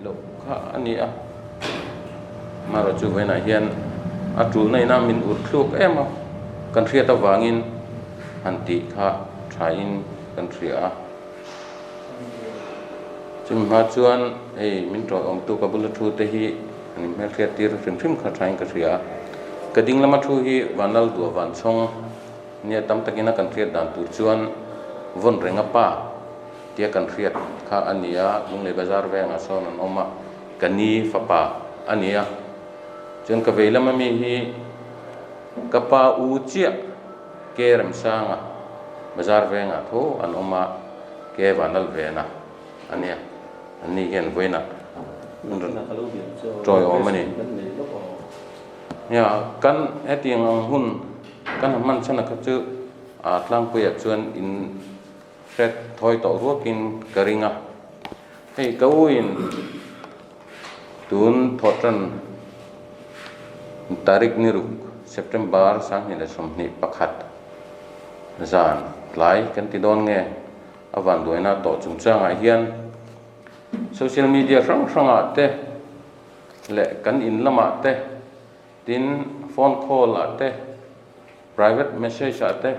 loh kha a ni a. Amaherawhchu vawiinah hian a tulna ina min ur thluk em a, kan hriat avangin han tih kha thain kan hria a. Chumi hma chuan hei min tawiawmtu ka bula thu te hi an inhmelhriat tir hrim hrim kha thain ka hria a. Ka ding lama thu hi Vanlal Duah Vanchhawng nia tam takin a kan hriat dan tur chuan vawn renga pa tia kan hriat kha a ni a, Lunglei Bazar vengah sawn an awm a, ka ni fapa a ni a. Chuan ka vei lama mi hi ka pa u chiah Ke Remsanga Bazar vengah tho an awm a, Ke Vanlal Vena a nia. An ni hian vawiinah an rawn tawiawm a ni. Nia, kan hetiang ang hun kan han hman chhan a kha chu tlangpuiah chuan in hret thawi tawh ruakin ka ring a. Hei ka uin tun thawhtan tarik ni ruk September 2021 zan tlai kan ti dawn nge a vanduaina tawh chungchangah hian social media hrang hrangah te leh kan in lamah te tin phone call ah te Private message ah te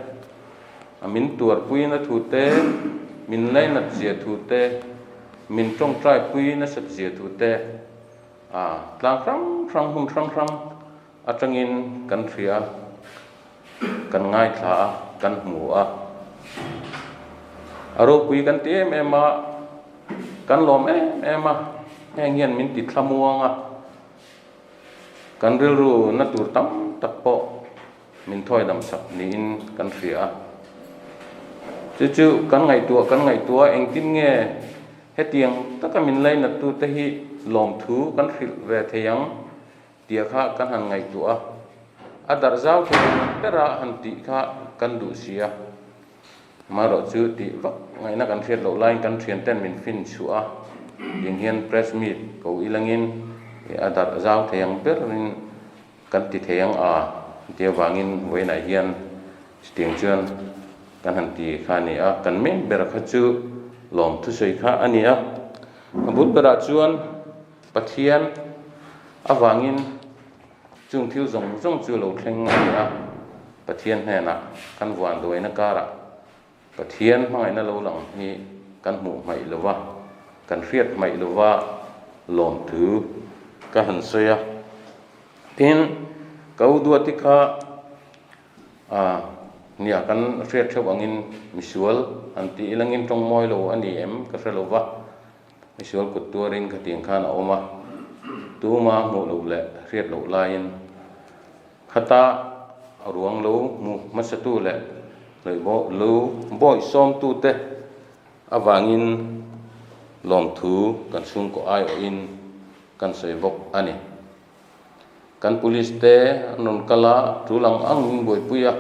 a min tuarpui na thu te, min lainat zia thu te, min tawngtai pui nasat zia thu te a tlang hrang hrang hmun hrang hrang atangin kan hria a, kan ngaithla a, kan hmu a. A ropui kan ti em em a, kan lawm em em a, heng hian min ti thlamuang a. Kan rilru na tur tam tak pawh min thawi dam sak niin kan hria a. Chu chu kan ngaihtuah kan ngaihtuah a, engtin nge hetiang taka min lainat tute hi lawmthu kan hrilh ve thei ang tia kha kan han ngaihtuah a. A darh zau thei ang bera han tih kha kan duh si a. Amaherawh chu tih vak ngaihna kan hriat loh laiin kan thianten min fin chhuah a, tiang hian press meet ko ilangin a darh zau thei ang berin kan ti thei ang a tih avangin vawiinah hian chutiang chuan kan han ti kha a ni a, kan main ber kha chu lawm thusawi kha a ni a, a bul berah chuan Pathian avangin Chung thil zawng zawng chu lo thleng a ni a, Pathian hnenah kan vuan duaina karah Pathian hmangaihna lo lang hi kan hmuh hmaih lo va, kan hriat hmaih lo va lawmthu ka han sawi a. Tin, ka u Duati kha nia kan hriat theuh angin misual han tih ilangin tawng mawi lo a ni em ka hre lo va, Misual kut tuarin khatiang khan a awm a, tuma hmuh loh leh hriat loh laiin khata a ruang lo hmu hmasatu leh lo bawih sawmtute avangin lawmthu kan chhungkaw aiawhin kan sawi bawk a ni. Kan police te an rawn kal a, tul ang ang min buaipui a,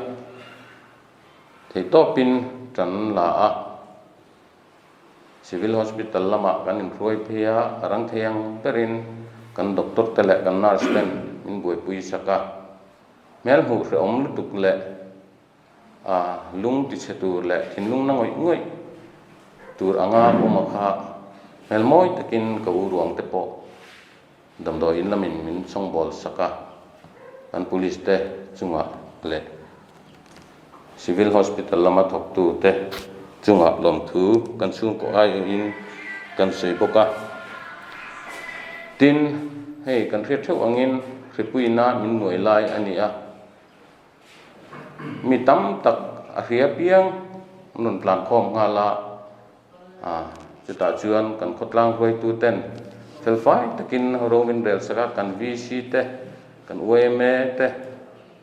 theihtawpin tan la a. Civil Hospital lamah kan inhruai phei a, a rang thei ang berin kan doctor te leh kan nurse ten min buaipui sak a. Hmel hmuh hrehawm lutuk leh a lung tichhe tur leh thinlung na ngawih ngawih tur anga awm a kha hmel mawi takin ka u ruang te pawh damdawiin lamin min sawngbawl sak a, kan police te chungah leh Civil Hospital lama thawktu te chungah lawmthu kan chhungkaw aiawhin kan sawi bawk a. Tin, hei kan hriat theuh angin hripuina min nuai lai a ni a. Mi tam tak a hria piang an rawn tlan khawm nghal a, chutah chuan kan khawtlang hruaitu ten felfai takin ro min rel sak a, kan VC te, kan yma te,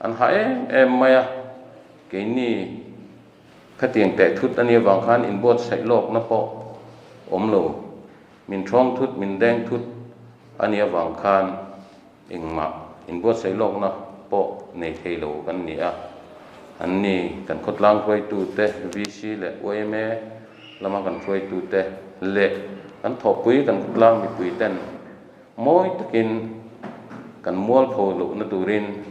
An ha em em mai a, keini khatiang teh thut a nih avang khan inbuatsaih lawkna pawh awm lo, min thawng thut, min deng thut a nih avang khan engmah inbuatsaih lawkna pawh nei thei lo kan ni a. An ni kan khawtlang hruaitute, VC leh yma lama kan hruaitute leh kan thawhpui kan khawtlang mipuiten Mawi takin kan mualpho lohna turin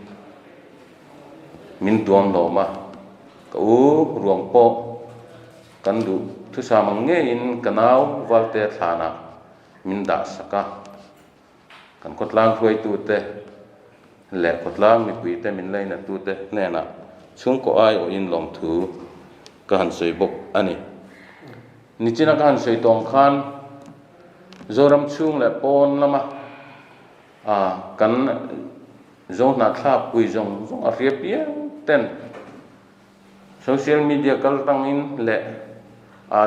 min tuam hlawm a, ka u ruang pawh kan duh thusam ang ngeiin ka nau Valtea thlanah min dah sak a, kan khawtlang hruaitute leh khawtlang mipuite min lainatute hnenah chhungkaw aiawhin lawmthu ka han sawi bawk a ni. Nichina ka han sawi tawng khan Zoram chhung leh pawn lama kan Zohnahthlak pui zawng zawng a hria piang ten Social media kal tangin leh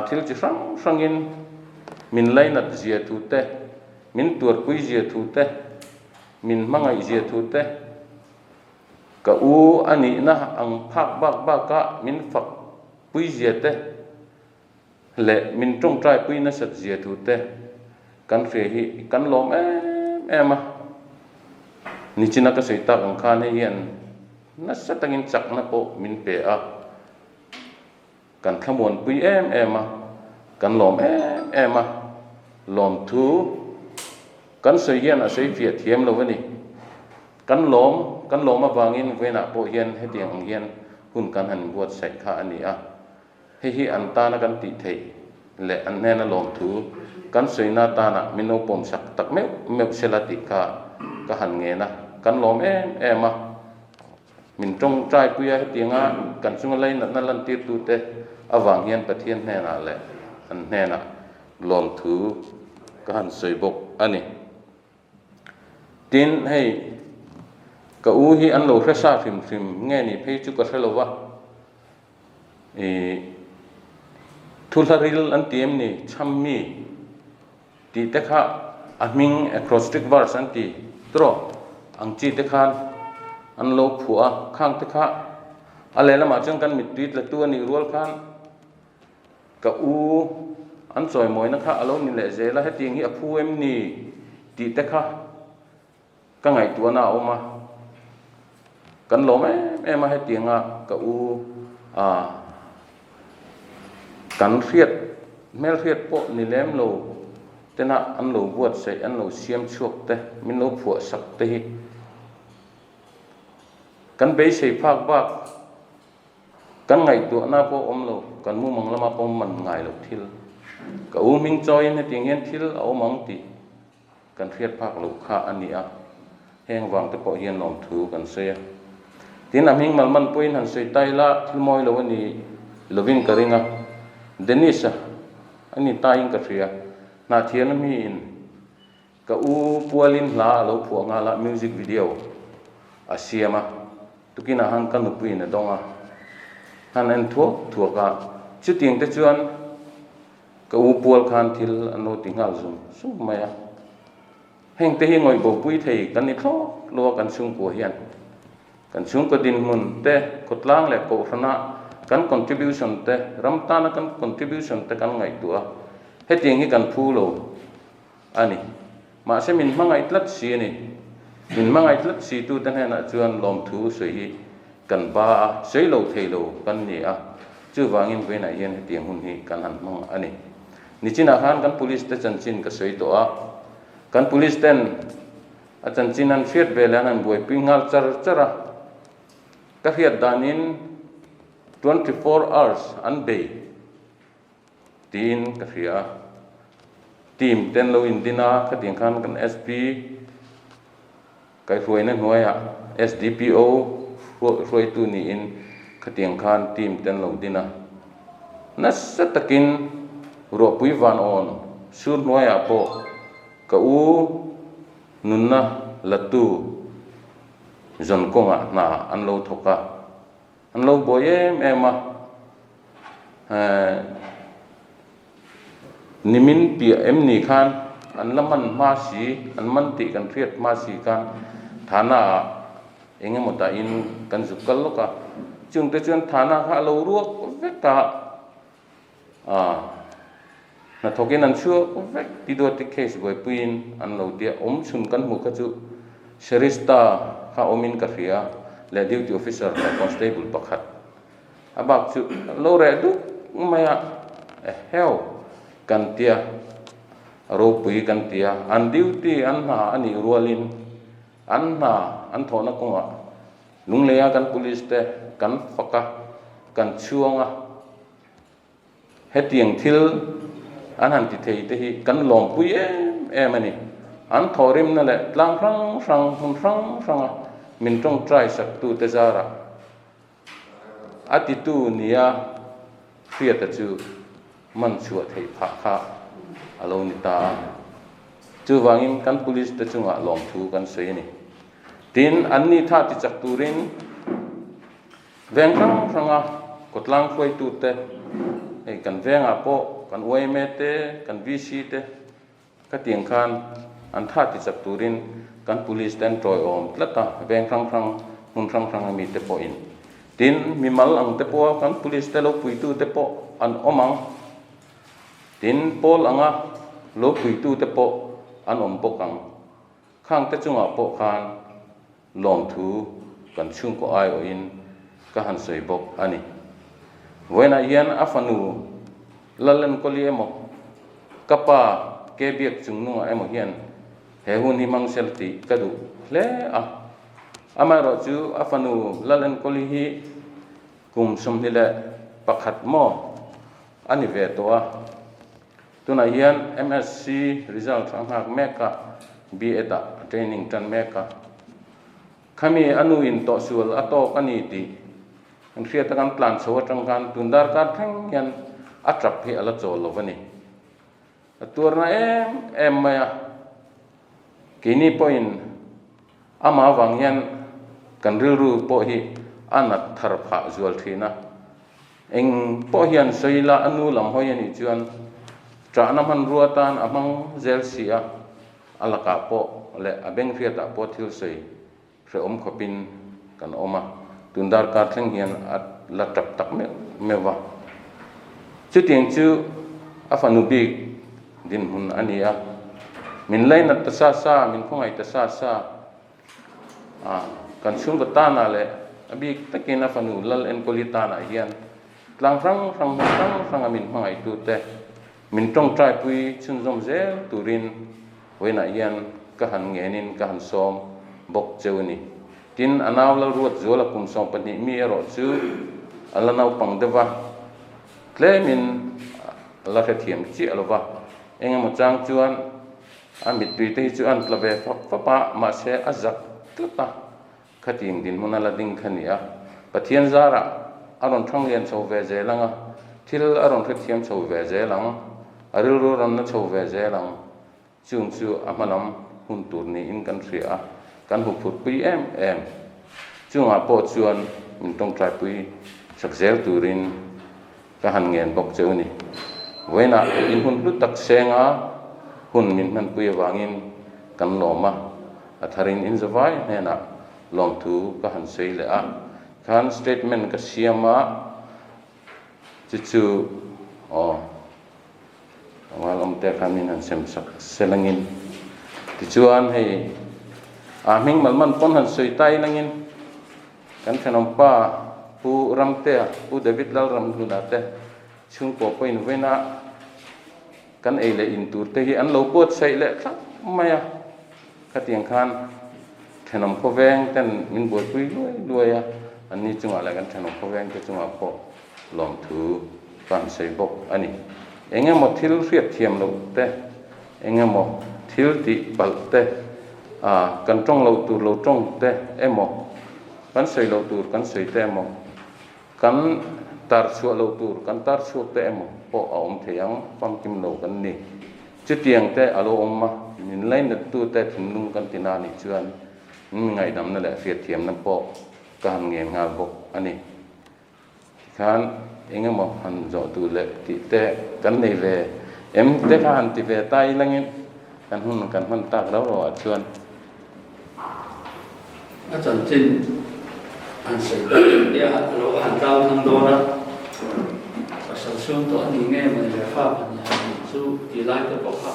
thil chi hrang hrangin min lainat zia thu te, min tuarpui zia thu te, min hmangaih zia thu te, ka u a nihna ang phak bak baka min fak pui zia te leh min tawngtai pui nasat zia thu te kan hria hi kan lawm em em a. Nichina ka sawi tak ang khan hei hian nasa takin chakna pawh min pe a, kan thlamuanpui em em a, kan lawm em em a, lawmthu kan sawi hian a sawi fiah thiam lo a ni. Kan lawm, kan lawm avangin vawiinah pawh hian hetiang ang hian hun kan han inbuatsaih kha a ni a. Hei hi an tana kan tih theih leh an hnena lawmthu kan sawina atana min lo pawmsak tak meuh meuh sela tih kha ka han ngen a, kan lawm em em a. Min tawngtai pui a, hetianga kan chunga lainatna lantirtute avang hian Pathian hnenah leh an hnenah lawmthu ka han sawi bawk a ni. Tin, hei ka u hi an lo hre sa hrim hrim nge nih phei chu ka hre lo va. Ih Thuhlaril an ti em ni? Chhammi tih te kha a hming acrostic verse an ti tawh ang chi te khan an lo phuah a, khang te kha a lehlamah chuan kan mittui tlatu a nih rual khan ka u an chawimawina kha a lo ni leh zel a, hetiang hi a phu em ni tih te kha Ka ngaihtuahna a awm a, kan lawm em em a hetianga ka u a kan hriat hmelhriat pawh ni lem lo tena an lo buatsaih an lo siam chhuak te min lo phuah sak te hi kan beisei phak bak kan ngaihtuahna pawh awm lo kan mumang lama pawh man ngai loh thil ka u hming chawiin hetiang hian thil a awm ang tih Kan hriat phak loh kha a ni a, heng vang te pawh hian lawmthu kan sawi a. Tin, a hming malman pawhin han sawi ta ila thil mawi lo a ni lovin ka ring a. Dennis-a a ni tain ka hria, hnahthialna miin ka u pualin hla a lo phuah nghal a, music video a siam a, tukinah han ka nupuiin a dawng a, han en thuak thuak a, chutiang te chuan Ka u pual khan thil an lo ti nghal zung zung mai a, heng te hi ngawih bopui thei kan ni thlawt lo a kan chhungkua hian. Kan chhungkaw dinhmun te, khawtlang leh kohhrana kan contribution te, ram tana kan contribution te kan ngaihtuah a, hetiang hi kan phu lo a ni. Mahse min hmangaih tlat si a ni. Min hmangaih tlat si tute hnenah chuan lawmthu sawi hi kan ba a, sawi lo thei lo kan ni a, chuvangin vawiinah hian hetiang hun hi kan han hmang a ni. Nichinah khan kan police te chanchin ka sawi tawh a, kan police ten a chanchin an hriat ve leh an han buaipui nghal char char a, ka hriat danin 24 hours an bei. Tiin ka hria a, team te an lo indin a, khatiang khan kan SP kaihhruaina hnuaiah SDPO hruaitu niin khatiang khan team te an lo din a. Nasa takin ruahpui van awn sur hnuaiah pawh ka u nunna latu zawn kawngah hna an lo thawk a. An lo buai em em a, nimin piah em ni khan an la man hma si, an man tih kan hriat hma si khan Thana ah eng emaw dahin kan zuk kal lawk a, chungte chuan Thana kha a lo ruak vek a, hnathawkin an chhuak vek ti duati case buaipuiin an lo tia awm chhun kan hmuh kha chu Sherista kha awmin ka hria leh duty officer leh constable pakhat a bak chu lo reh duk mai a eheu kan tia ropui kan tia an duty an hna a nih rualin an hna an thawhna kawngah Lungleia kan police te kan fak a kan chhuang a. Hetiang thil an han ti thei te hi kan lawmpui em em a ni. An thawhrimna leh tlang hrang hrang, hmun hrang hranga min tawngtai saktute zarah a titu nia hriata chu man chhuah theih phah kha a lo ni ta a. Chuvangin kan police te chungah lawmthu kan sawi a ni. Tin, anni tha tichak turin veng hrang hranga kawtlang hruaitute, hei kan vengah pawh kan yma te, kan VC te, Khatiang khan an tha tichak turin kan police te an tawiawm tlat a, veng hrang hrang, hmun hrang hrang ami te pawhin. Tin, mimal ang te pawha kan police te lo puitu te pawh an awm ang. Tin, pawl anga lo puitu te pawh an awm bawk ang. Khang te chungah pawh khan lawmthu kan chhungkaw aiawhin ka han sawi bawk a ni. Vawiinah hian a fanu Lalenkawli emaw, ka pa ke biak chungnungah emaw hian he hun hi hmang sel tih ka duh hle a. Amaherawhchu a fanu Lalenkawli hi kum 21 maw a ni ve tawh a. Tunah hian MSc result a nghak mek a, B.Ed ah a training tan mek a. Khami a nu in tawhsual a tawk a ni tih kan hriat a, kan tlan chho atang khan tun darkar thleng hian a tap hi a la chawl lo a ni. A tuarna em em mai a, keini pawhin amah avang hian kan rilru pawh hi a nat thar phah zual thin a. Eng pawh hian sawi ila a nu lam hawi a nih chuan ṭahna hmanrua atan a hmang zel si a, a lakah pawh leh a beng hriatah pawh thil sawi hrehawm khawpin kan awm a, tun darkar thleng hian a la ṭap tak meuh meuh va. Chutiang chu a fanu bik dinhmun a ni a, min lainat ta sa sa, min khawngaih ta sa sa. A, kan chhungkaw tanah leh a bik takin a fanu Lal Enkawli tanah hian tlang hrang hrang hmun hrang hranga min hmangaihtute min tawngtaipui chhunzawm zel turin vawiinah hian ka han ngenin ka han sawm bawk cheu a ni. Tin, a nau Lalruatzuala kum 12 mi erawh chu a la naupang deuh va, tlemin a la hrethiam chiah lo va, engemaw chang chuan A mittui te hi chu an tla ve fap fap a, mahse a zak tlat a, khatiang dinhmun a la ding kha ni a. Pathian zarah a rawn thang lian chho ve zel ang a, thil a rawn hrethiam chho ve zel ang, a rilru a rawn na chho ve zel ang. Chung chu a hmalam hun tur niin kan hria a, kan huphurhpui em em. Chungah pawh chuan min tawngtaipui chak zel turin Ka han ngen bawk che u ni. Vawiinah in hun hlu tak senga hun min hmanpui avangin kan lawm a, a tharin in zavai hnenah lawmthu ka han sawi leh a. Khan statement ka siam a, chu chu aw tlangval awmte khan min han sem sak selangin tichuan hei a hming malman pawn han sawi ta ilangin Kan thenawmpa Pu Ramtea, Pu David Lalramhluna te chhungkaw pawhin vawiina kan ei leh in tur te hi an lo buatsaih leh thlap mai a. Khatiang khan thenawm khawveng ten min buaipui luai luai a, anni chungah leh kan thenawm khawveng te chungah pawh lawmthu ka han sawi bawk a ni. Eng emaw thil hriatthiam loh te, eng emaw thil tih palh te, ah kan tawng loh tur lo tawng te emaw, kan sawi loh tur kan sawi te emaw, kan tar chhuah loh tur kan tar chhuak te emaw pawh a awm thei ang, famkim lo kan ni. Chutiang te a lo awm a, min lainattu te thinlung kan ti na nih chuan min ngaihdamna leh hriatthiamna pawh ka han ngen nghal bawk a ni. Tikhan eng emaw han zawh duh leh tih te kan nei ve em te kha han ti ve ta ilangin kan hun kan hman tak rau rau ah chuan. A chanchin han sawi tak em nia a lo han tlau thang dawn a, pasal chhung tawh a ni nge mawni le fa pahnih han nih chu tih lai te pawh kha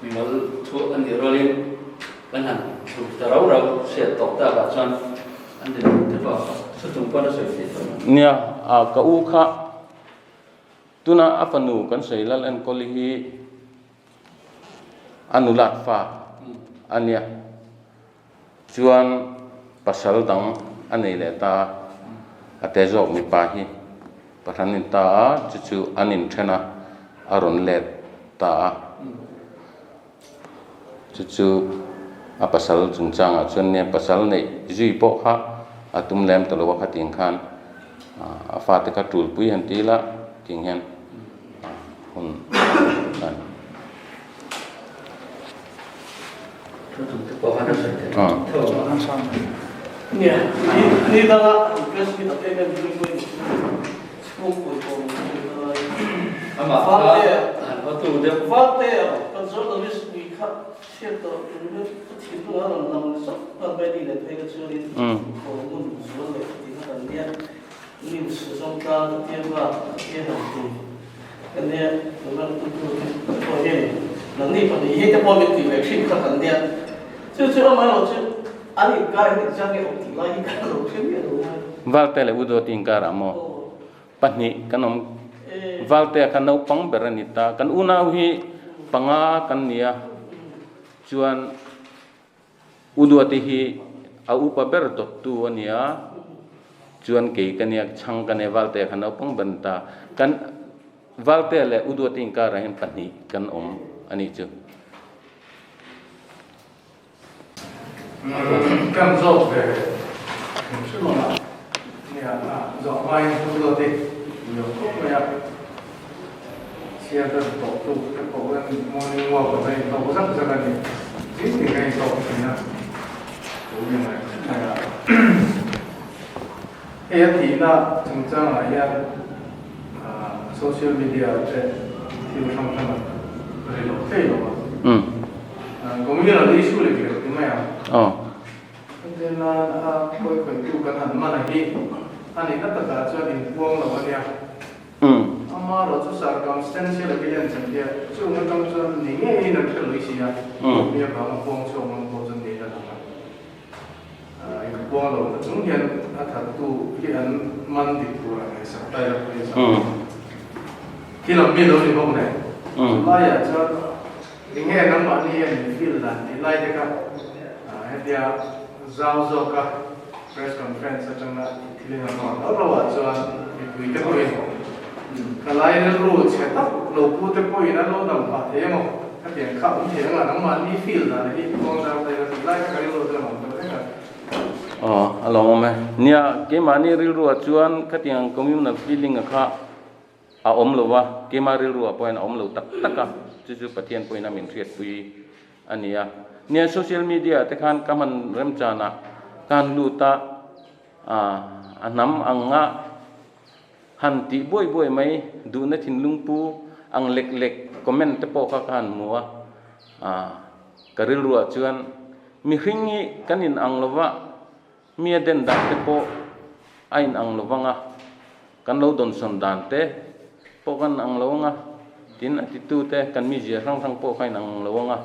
mimal thu a nih rualin kan han thluk ta rau rau hriat tawh tak ah chuan An ni lo te pawh chu chung pawn a sawi theih tawh lo. Nia, a ka u kha tuna a fanu kan sawi lal enkawl hi a nulat fa a nia. Chuan pasal dang a nei leh ta a, a te zawk mipa hi pahran in ta a, chu chu an inthen a, a rawn let ta a. Chu chu a pasal chungchangah chuan nia pasal neih zui pawh kha a tum lem ta lo a khatin khan a fate kha tulpui han ti ila ting hian hun a ni. Valte leh Udawt inkarah maw? Pahnih kan awm. Valtea kha naupang ber a ni ta. Kan unau hi panga kan ni a, chuan Uduati hi a upa ber dawttu a ni a, chuan kei ka nia, chhang ka nia, Valtea kha naupang ber a ni ta. Kan Valtea leh Uduati inkarah hian pahnih kan awm a nih chu. Kan zawt ve hrim hrim ang a, nia zawh hmain thu zawt hi liau khawp mai a, chhiar ka tawh tuk te pawh hian morning walk a va intawk zak zak a ni, zing tin a intawk thin a, thu hi ngaih khawp mai a. Hei a tihna chungchangah hian social media te thil hrang hrang a ri loh thei lo a. Communal issue leh kher ti mai ang. Entir nan a khawi khawitu kan han man a hi a nihna takah chuan inpuang lo a nia. Amaherawh chu circumstantial evidence an tia, chung atang chuan ni ngeiin an hre lui si a, mi avanga puang chhuak ngam pawh chuan ni la lang a. Inpuang lo ta chung hian a thattu hi an man dik tur a ngaihsak ta ila pawhin sak a ni. Thil ang mi lo ni bawk nen, chulaiah chuan enge nangmahni hian in feel dan tih lai te kha hetia zau zawka press conference atanga thil in an rawn lo loah chuan mipui te pawhin ka lai rilru chhe tak lo pu te pawhin an lo dam phah thei emaw Hetiang kha awm thei anga nangmahni field ah leh hi kawng zau ta ila tih lai kha ka rilru chuan a awm ta vek a. Aw, a lawmawm e. Nia, keimahni rilruah chuan khatiang communal feeling a kha a awm lo va, keimah rilruah pawhin a awm lo tak tak a, chu chu Pathian pawhin a min hriatpui a ni a. Nia, social media ah te khan ka hman remchanah ka han lut a, a hnam anga Han tih buai buai mai, duhna thinlung pu ang lek lek comment te pawh kha ka han hmu a, ah ka rilruah chuan mihring hi kan in ang lo va, mi a den dan te pawh a in ang lo vang a, kan lo dawnsawn dan te pawh kan ang lo ang a, tin a titu te kan mizia hrang hrang pawh kha in ang lo ang a,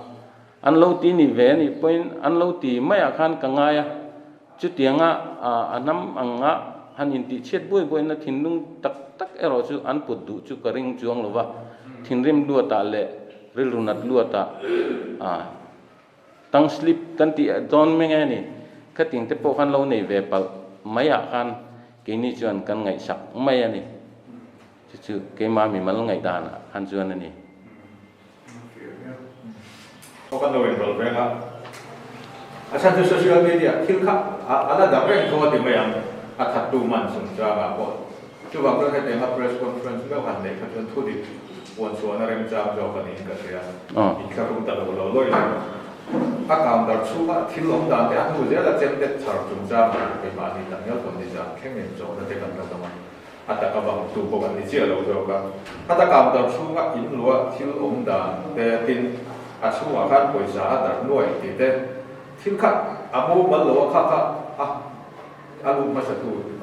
an lo ti ni ve a nih pawhin an lo ti maiah khan ka ngai a. Chutianga a hnam anga han intihchhiat buai buaina thinlung tak tak erawh chu an put duh chu ka ring chuang lo va, thinrim luatah leh rilru nat luatah tang slip kan tih dawn mai nge ni, khating te pawh khan lo nei ve palh maiah khan keini chuan kan ngaihsak mai a ni. Chu chu keimah mimal ngaihdanah khan chuan a ni. Kan lo inrawlh reng a, a chhan chu social media thil kha a la dak reng tho a ti mai ang, a thattu man chungchangah pawh. Chuvang chuan hetianga press conference meuh han neih kha chuan thudik puan chhuahna remchang zawk a niin ka hria. Inthlahrung ta lo lo lawi lo. A counter chhunga thil awm dan te a hnu zela chem te chhar chungchangah keimahni tak ngial pawn nizan thlengin zawhna te kan la dawng a. A taka bang tu pawh kan ni chiah lo zawk a. Khata counter chhunga in luah thil awm dan te tin a chhungah khan pawisa a darh nuai tih te thil kha a mumal lo a kha kha a a lut hmasa tu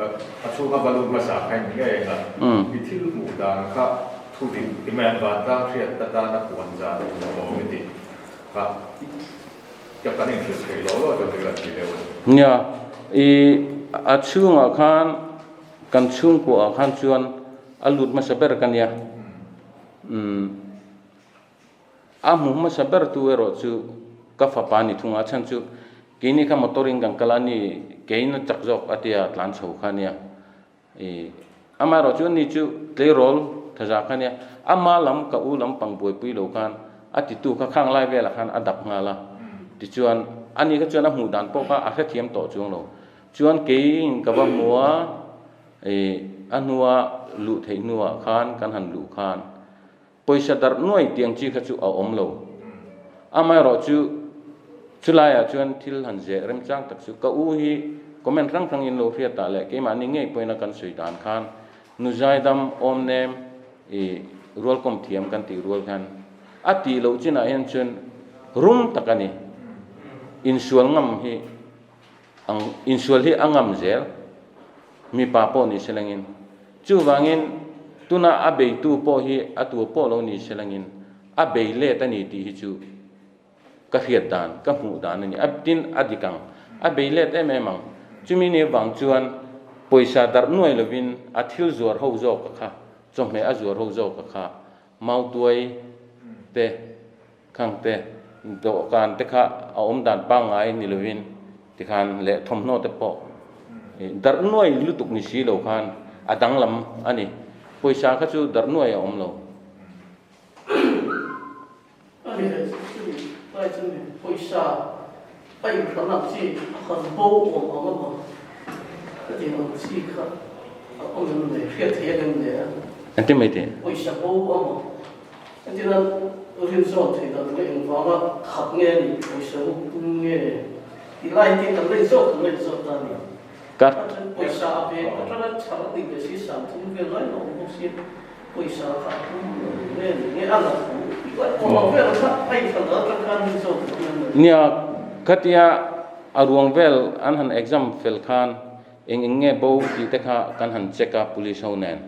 a chhunga va lut hmasa kha in ngei eng a i thil hmuh dan kha thu dik ti mai an vantlang hriat atana puan zan a awm i tih kha ka kan inhrilh theih lo lo chuan rik an ti deuh a ni. Nia, i a chhungah khan Kan chhungkuaah khan chuan a lut hmasa ber ka nia. Umm a hmu hmasa ber tu erawh chu ka fapa ni thung a, chhan chu keini kha motor in kan kal a ni, keiin a chak zawk a tia tlan chho kha nia. Ih amaherawh chu ani chu tleirawl thaza kha nia, ama lam ka u lampang buaipui lo khan a titu kha khang lai velah khan a dap nghal a. Tichuan, ani kha chuan a hmuh dan pawh kha a hrethiam tawh chuang lo. Chuan keiin ka va hmu a, ih a hnua luh theih hnuah khan kan han luh khan pawisa darh nuai tiang chi kha chu a awm lo. Amaherawh chu chulaiah chuan thil han zeh remchang tak chu ka u hi comment hrang hrangin lo hriatah leh keimahni ngei pawhin a kan sawi dan khan Nu zaidam awm nem i rualkawm thiam kan tih rual khan a tih loh chinah hian chuan rum tak a ni. Insual ngam hi ang insual hi a ngam zel mipa pawh ni se langin. Chuvangin tuna a beitu pawh hi a tu pawh lo ni se langin a bei let a ni tih hi chu Ka hriat dan, ka hmuh dan a ni. A tin a dik ang. A bei let em em ang. Chumi ni vang chuan pawisa darh nuai lovin a thil zuar ho zawk a kha, chawhmeh a zuar ho zawk a kha, mautuai te, khang te, dawhkan te kha a awm dan pangngai ni lovin tikhan leh thawmhnaw te pawh darh nuai lutuk ni si lo khan a danglam a ni. Pawisa kha chu darh nuai a awm lo. A ni leh chumi lai chu ni pawisa a inhran ang chi a han bo awm ang emaw ka tih ang chi kha a awm em le hriat thei ang em le a? Engtin mai tih? Pawisa bo emaw entir nan rin zawn theih dan nge engvanga khat nge a nih pawisa ruk tum nge tih lai hi kan rin zawk kan rin zawk ta a ni. Ka. Pawisa a pe atanga chhar a nih leh si sang thum vel lai a awm bawk sia pawisa kha a tum lo nge ni nge a la tho tih lai awm ang vel kha a inthlan dan atang khan min zawk duh hian a ni. Nia, khatia a ruang vel an han exam fel khan eng eng nge bo tih te kha kan han check a police ho nen.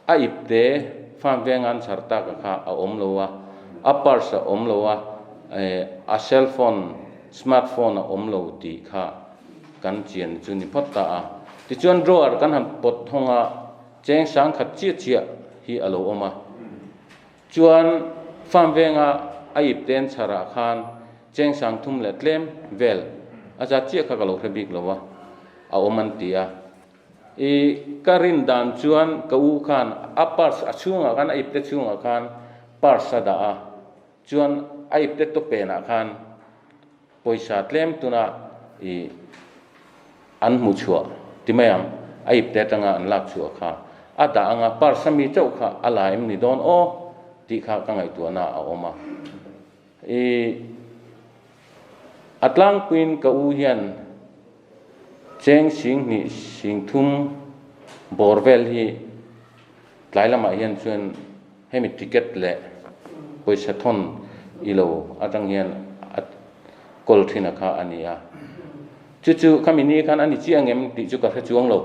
A ipte farm venga an chhar tak a kha a awm lo a, a purse a awm lo a, a cell phone, smart phone a awm lo tih kha kan chian chu ni phawt ta a. Tichuan drawer kan han pawt thawng a, cheng sang khat chiah chiah hi a lo awm a. Chuan farm venga a ipte an chhar ah khan cheng sang thum leh tlem vel a zat chiah kha ka lo hre bik lo a, a awm an ti a. I ka rin dan chuan ka u khan a purse a chhungah khan a ipte chhungah khan purse a dah a, chuan a ipte tawpenah khan pawisa tlem tuna i an hmu chhuah ti mai ang, a ipte atanga an lak chhuah kha a dah anga purse a mi chauh kha a la em ni dawn aw tih kha ka ngaihtuahna a awm a. I a tlangpuiin ka u hian Cheng sing hnih sing thum bawr vel hi tlai lamah hian chuan hemi ticket leh pawisa thawn i lo atang hian a kawl thin a kha a ni a. Chu chu khami ni khan a ni chiah angem tih chu ka hre chuang lo.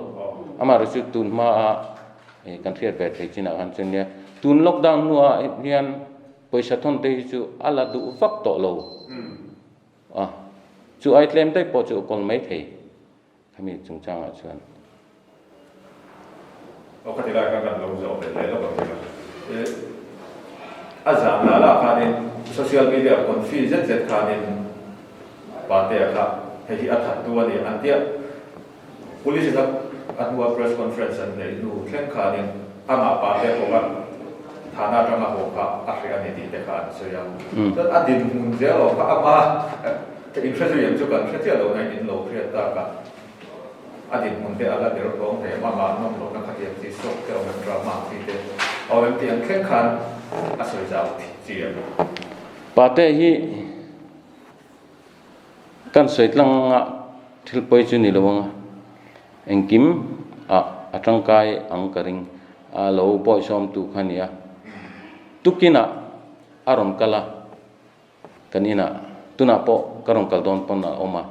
Amaherawhchu chu tun hma a kan hriat ve thei chinah khan chuan nia tun lockdown hnuah hian pawisa thawn te hi chu a la duh vak tawh lo. A, chu ai tlem daih pawh chu a kawl mai thei khami chungchangah chuan. Aw khati lai khan kan lo zawh ve leh lawk ang che ka. A zan lah lah khanin social media confi zet zet khanin Patea kha hei hi a that tu a ni an tia. Police in a hnua press conference an neih hnu thleng khanin amah Patea pawh kha thana atanga haw kha a hreh a ni tih te kha an sawi a. Chuan a dinhmun zel awm kha ama inhre zui ang chu kan hre chiah lo nain in lo hriat tak a, a dinhmun te a la der tawng hle em, amah nawm lohna khatiang chi stroke te awm em, trauma ang chi te a awm em tih ang thleng khan a sawi zau chi a ni. Patea hi Kan sawi tlang a thil pawi chu ni lo ang a, engkim ah a tangkai ang ka ring a lo bawihsawm tu kha nia. Tukin ah a rawn kal a, kan inah tunah pawh ka rawn kal dawn pawn a awm a,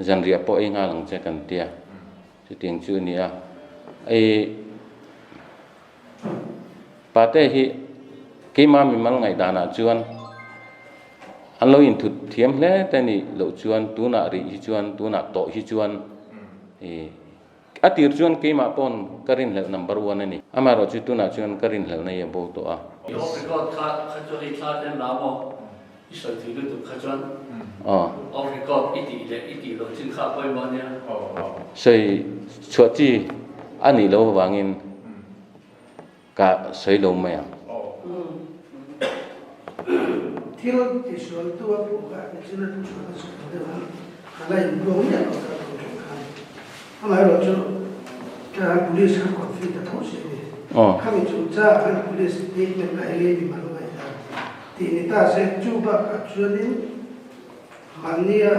zanriah pawh ei nghal ang che kan tia, chutiang chu a ni a. Ih Pate hi keimah mimal ngaihdanah chuan an lo inthut thiam hle te nih loh chuan tunah rih hi chuan tunah tawh hi chuan ih a tir chuan keimah pawn ka rinhlelh number one a ni. Amaherawh chu tunah chuan ka rinhlelhna hi a bo tawh a. I off record kha kha chu hei thla ten la maw i sawi tui lutuk kha chuan off record i tih leh i tih loh chin kha a pawimawh ania. Sawi chhuah chi a nih loh avangin Ka sawi lo mai ang. Thil tisualtu a puh kha nichina thu chhuah a sawi ang deuh a, a la inbuang miah lo kha tun thleng khan. Amaherawh chu police kha conflict ta tho si a ni. Khami chungchangah khan police statement kha eng nge mi mal ngaihdan tih ni ta se, chu bakah chuanin mahnia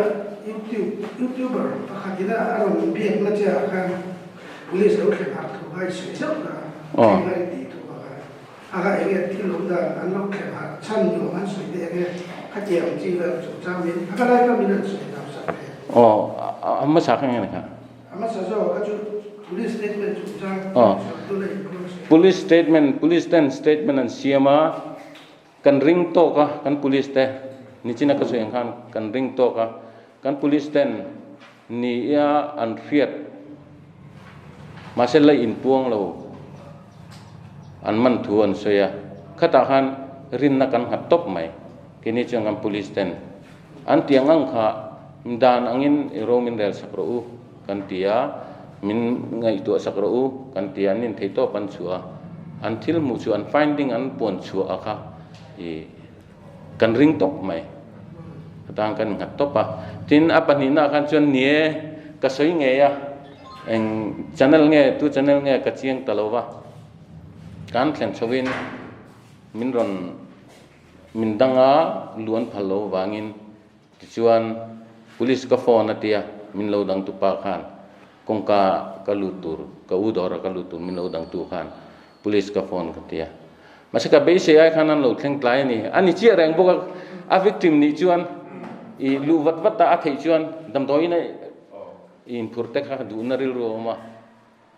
YouTube YouTuber pakhatin a rawn biakna che ah khan police lo thlen harh thu kha i sawi zauh kha, thleng a i tih thu kha. Aga eng nge thil awm dan an lo khelh harh chhan ni awm an sawi te eng nge khatiang ang chi vel chungchang min a ka lai ka min an sawi dam sak ve. Aw a hmasa kha nge ni kha? A hmasa zawk kha chu police statement chungchang chhuah tu la inkhawm a sawi. Police statement police ten statement an siam a kan ring tawk a kan police te nichina ka sawi ang khan kan ring tawk a kan police ten ni ia an hriat mahse la inpuang lo an man thu an sawi a, khatah khan rinna kan nghat tawp mai, keini chuan kan police ten an ti ang ang kha dan angin i ro min rel sak rawh u kan ti a, min ngaihtuah sak rawh u kan ti a, an inthei tawp an chhuah a, an thil hmuh chu an finding an puan chhuah a kha i. Kan ring tawp mai. Atan kan nghat tawp a. Tin, a pahnihna khan chuan ni e, ka sawi ngei a, eng channel nge, tu channel nge ka chiang ta lo va. Kan thlen chhoin min rawn min danga luan phal lo vangin tichuan police ka phone a tia, min lo dang tupa khan kawngka ka lut tur, ka u dawra ka lut tur min lo dang tu khan Police ka phone ka tia. Mahse ka beisei ai khan an lo thleng tlai a ni. A ni chiah reng bawk a, a victim nih chuan i luh vat vat a, a theih chuan damdawiin a inphur te kha duhna rilru a awm a,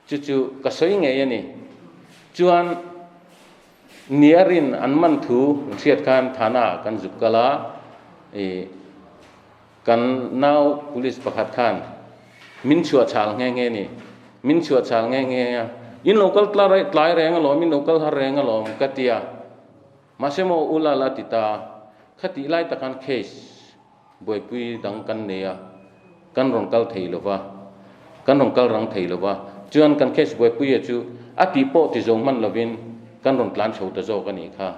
chu chu ka sawi ngei a ni. Chuan Niarin an man thu hriat khan Thana ah kan zuk kal a, i Kan nau police pakhat khan min chhuah chhal nghe nghe ni, min chhuah chhal nghe nghe a, in lo kal tlai reng alawm, in lo kal har reng alawm ka ti a, mahse maw u Lal a ti ta, khatih lai tak khan case buaipui dang kan nei a, kan rawn kal thei lo va, kan rawn kal rang thei lo va, chuan kan case buaipuia chu a tih pawh ti zo hman lovin kan rawn tlan chho ta zawk a nih kha.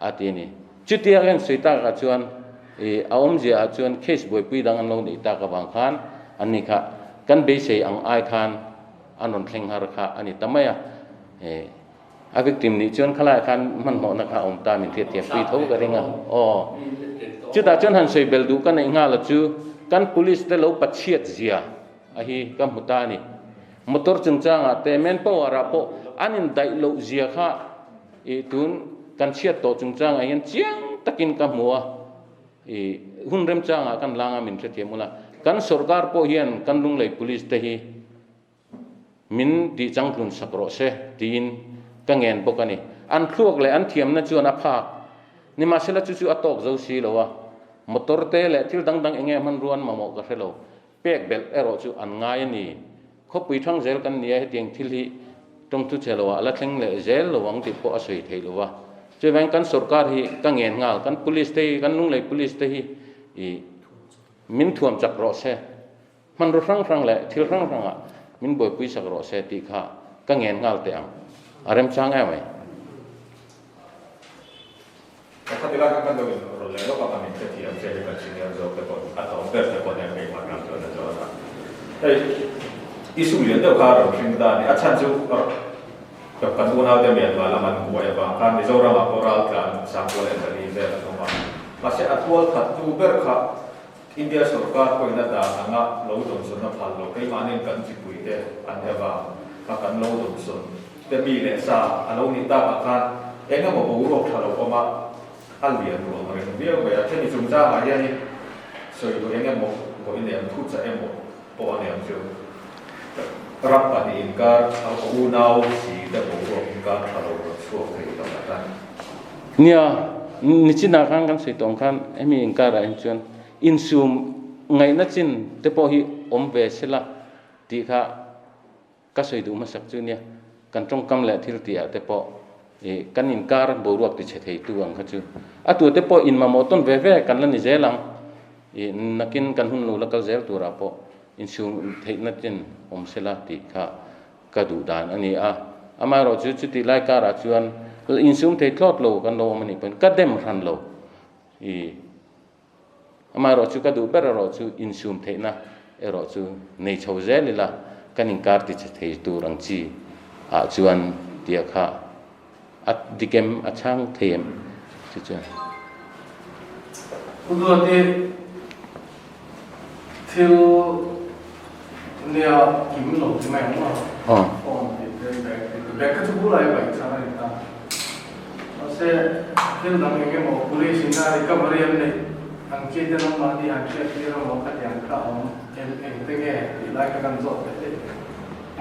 A ti a ni. Chutia ka insawi takah chuan i a awmzia ah chuan case buaipui dang an lo neih tak avang khan an ni kha kan beisei ang ai khan an rawn thleng har kha a ni ta mai a. I a victim nih chuan khalaiah khan hmanhmawhna kha a awm ta min hriatthiampui tho ka ring a. Aw. Chutah chuan han sawi bel duh ka neih nghal a chu kan police te lo pachhiat zia a hi ka hmu ta a ni. Motor chungchangah te manpower ah pawh an indaih loh zia kha I tun kan chhiat tawh chungchangah hian chiang takin ka hmu a, i hun remchangah kan langa min hrethiam ula, kan sorkar pawh hian kan Lunglei Police te hi min tih changtlun sak rawh se tiin ka ngen bawk a ni. An thluak leh an thiamna chuan a phak nimahsela chu chu a tawk zo si lo a, motor te leh thil dang dang enge hmanrua an mamawh ka hre lo. Pek belh erawh chu an ngai a ni. Khawpui thang zel kan nia hetiang thil hi tawngthu che loah a la thleng leh zel lo ang tih pawh a sawi theih lo va. Chuvangin kan sorkar hi ka ngen nghal, kan police te hi, kan Lunglei police te hi i min thuam chak rawh se, hmanraw hrang hrang leh thil hrang hrangah min buaipui sak rawh se tih kha ka ngen nghal teh ang. A remchang em mai. Pakhat ila kha kan lo in rawlh leh lawk a, kan in hrethiam che hi kan senior zawk te pawh a tlawm ber te pawh hian keimah ram chuan a zawn a. Hei issue lian deuh kha a rawn hring ta a ni. A chhan chu kan unau te Myanmar lam an buai avang khan Mizoram ah pawh raltlan Sangkua leh Zali vel an awm a. Mahse a tual khat tu ber kha India sorkar pawhin a dan anga lo dawnsawn a phal lo. Keimahniin kan chipui te an ni avang kha kan lo dawnsawn te mi leh sa a lo nih takah khan eng emaw boruak tha lo awm a, a lian duh ang reng viau mai a. Hemi chungchangah hianin sawi duh eng emaw pawh i nei ang, thu chah emaw pawh a nei ang chu. Ram pahnih inkar a unau si te boruak inkar tha lo rawn chhuak thei lo a tan. Nia, nichinah khan kan sawi tawh ang khan hemi inkarah hian chuan insum ngaihna chin te pawh hi awm ve sela tih kha Ka sawi duh hmasak chu nia, kan tawngkam leh thil tih ah te pawh i kan inkar boruak ti chhe thei tu ang kha chu a tu te pawh in mamawh tawn ve ve kan la ni zel ang. I nakin kan hun lo la kal zel turah pawh insum theihna ten awm sela tih kha ka duh dan a ni a. Amaherawhchu chutih lai karah chuan insum thei thlawt lo kan lo awm a nih pawhin ka dem hran lo. I amaherawh chu ka duh ber erawh chu insum theihna erawh chu nei chho zel ila kan inkar ti che thei tur ang chi ah chuan tia kha a dik em a chhang thei em chu chuan. Pu Duati thil nia kim lo ti mai ang maw? Phone tih te bag tih te bag kha chu bulah i paih chhan a ni ta. Mahse thil dang eng emaw police in a recovery an neih ang chi te nangmahni han hriat tir emaw khatiang kha a awm em eng te nge tih lai kha kan zawt leh daih thei.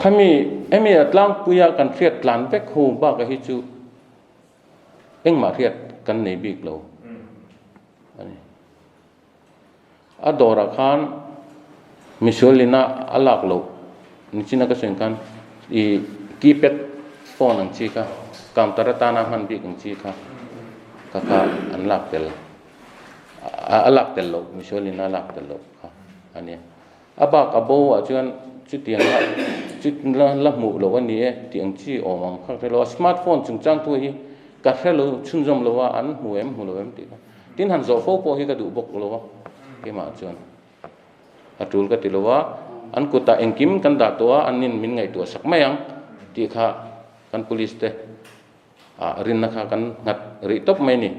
Khami hemi a tlangpuia kan hriat tlan vek ho bakah hi chu engmah hriat kan nei bik lo a ni. A dawrah khan misual ina a lak loh nichina ka sawi ang khan ih keypad phone ang chi kha counter atana hman bik ang chi kha kha kha an lak tel a lak tel loh misual ina a lak tel loh kha a nia. A bak a bo ah chuan chutiang a chu la hmuh loh a ni e tih ang chi awm ang kha ka hre lo a smartphone chungchang thu hi ka hre lo chhunzawm lo a an hmu em hmu lo em tih kha. Tin han zawh fo pawh hi ka duh bawk lo a, keimah chuan a tul ka ti lo a, an kutah engkim kan dah tawh a, an nin min ngaihtuah sak mai ang tih kha kan police te ah rinna kha kan nghat rih tawp mai a ni.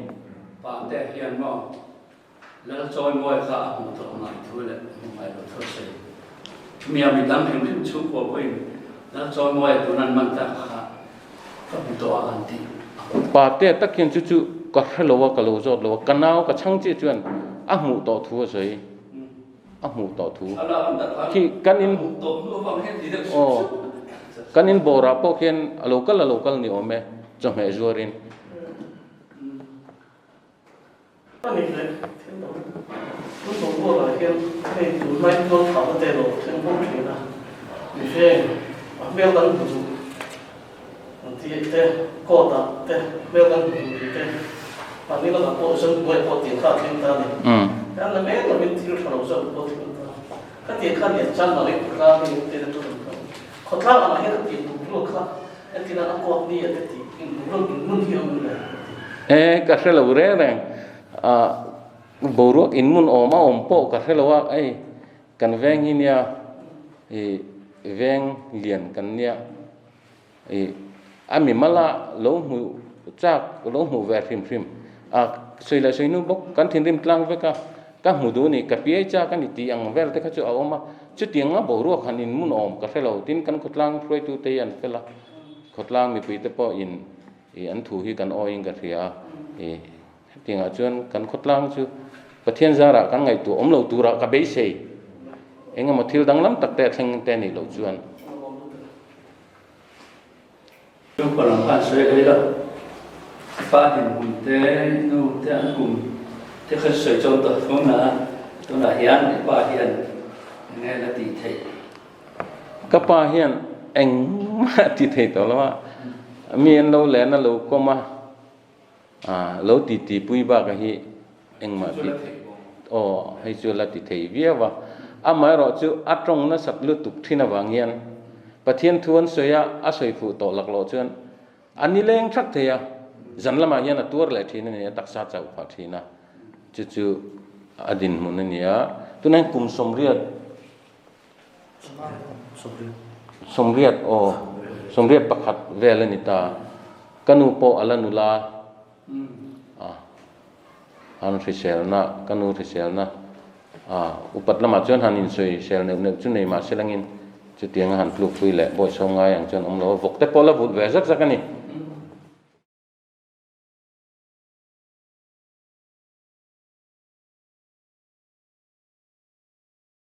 Pante hian maw Lal Chawimawi kha a hmuh tawh ngai thu leh hmu ngai lo thu a sawi. Chumi a midang hrim hrim chhungkua pawhin Lal Chawimawi tun an man tak kha ka hmu tawh a an ti. Pate tak hian chu chu ka hre lo a, ka lo zawt lo a, ka nau ka chhang chiah chuan a hmuh tawh thu a sawi, a hmuh tawh thu. Khi kan in aw kan in bawrah pawh khian a lo kal a lo kal ni awm e chawhmeh zuarin. A nih leh thil dang tun tawh bualah hian hei tunlai tual thahna te lo thleng fo thin a, mihring a hmel kan hmu duh ang tih te, court ah te hmel kan hmu duh tih te, mahni lakah pawh zan buai pawh tih kha a thleng ta a ni. Hei na mek lovin thil tha lo zawk pawh thleng ta. Ka tih kha lian chan mah leh khawtlang hi engtin a tul ang tawh. Khawtlang angah hian ka tih buk luak kha Entirna a kawt ni a te tih inbuk in mun hi a awm le ka ti. E ka hre lo reng reng a boruak in mun awm a awm pawh ka hre lo a ei kan veng hi nia i veng lian kan nia i a mi mala lo hmu chak lo hmuh ve hrim hrim a sawi leh sawi nu bawk kan thinrim tlang vek a ka hmu duh a ni ka piai chak a ni tih ang vel te kha chu a awm a. Chutiang a boruak han in mun awm ka hre lo, tin kan khawtlang hruaitute hi an fel a, khawtlang mipuite pawh in ih an thu hi kan awiin ka hria a, ih hetiangah chuan kan khawtlang chu Pathian zarah kan ngaihtuah awm lo turah ka beisei, eng emaw thil danglam tak te a thleng te a nih loh chuan. Chhungkaw lam khan sawi hlei lo, pa dinhmun te, nu te an kum te kha sawi chawm tawh thung na, tunah hian i pa hian eng nge la tih theih? Ka pa hian engmah a ti thei tawh lo a, mi an lo len a lo kawm a, lo ti ti pui bakah hi engmah ti aw hei chu la ti thei viau a, amaherawh chu a tawng nasat lutuk thin avang hian Pathian thu an sawi a, a sawi fuh tawh lak loh chuan a ni leng thak thei a, zan lamah hian a tuar leh thin a ni, a taksa chauh phah thin a, chu chu a dinhmun a ni a, tunah hian kum 80 80 aw 81 vel a ni ta, ka nu pawh a la nula a. An hriselna, ka nu hriselna a upat lamah chuan han insawi sel neuh neuh chu nei mah se langin chutianga han tlukpui leh bawi sawm ngai ang chuan awm lo a, vawk te pawh la vut ve zak zak a ni.